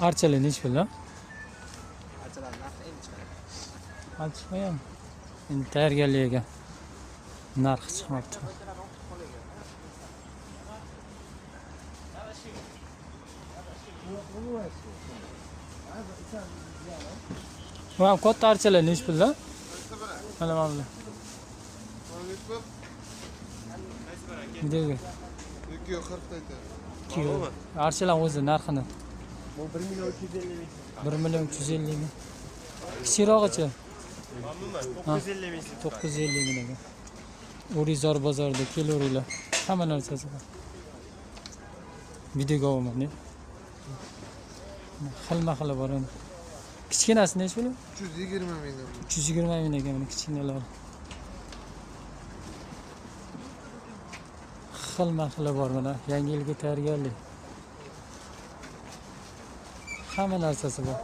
Archalar nechi pul? Archalar narxi endi chiqadi. Hali chiqmagan. Endi tayyorgarlik ekan. Narxi chiqmabdi. Bu ham katta archalar nechi pul? Mana mana bular. Nega? 240 aytadi. Archalar o'zi narxini. Bu 1 million 350 ming. 1 million 350 ming. Kichikrog'ichi? 950 ming. 950 ming ekan. O'rizor bozorida kelaveringlar. Hamma narsasi bor. Videoga olaman, ne? Xilma-xili bor endi. Kichkinasi nechi pul? 320 mingdan. 320 ming ekan mana kichkinalari. Xilma-xili bor mana yangi yilga tayyorgarlik. Hamma narsasi bor.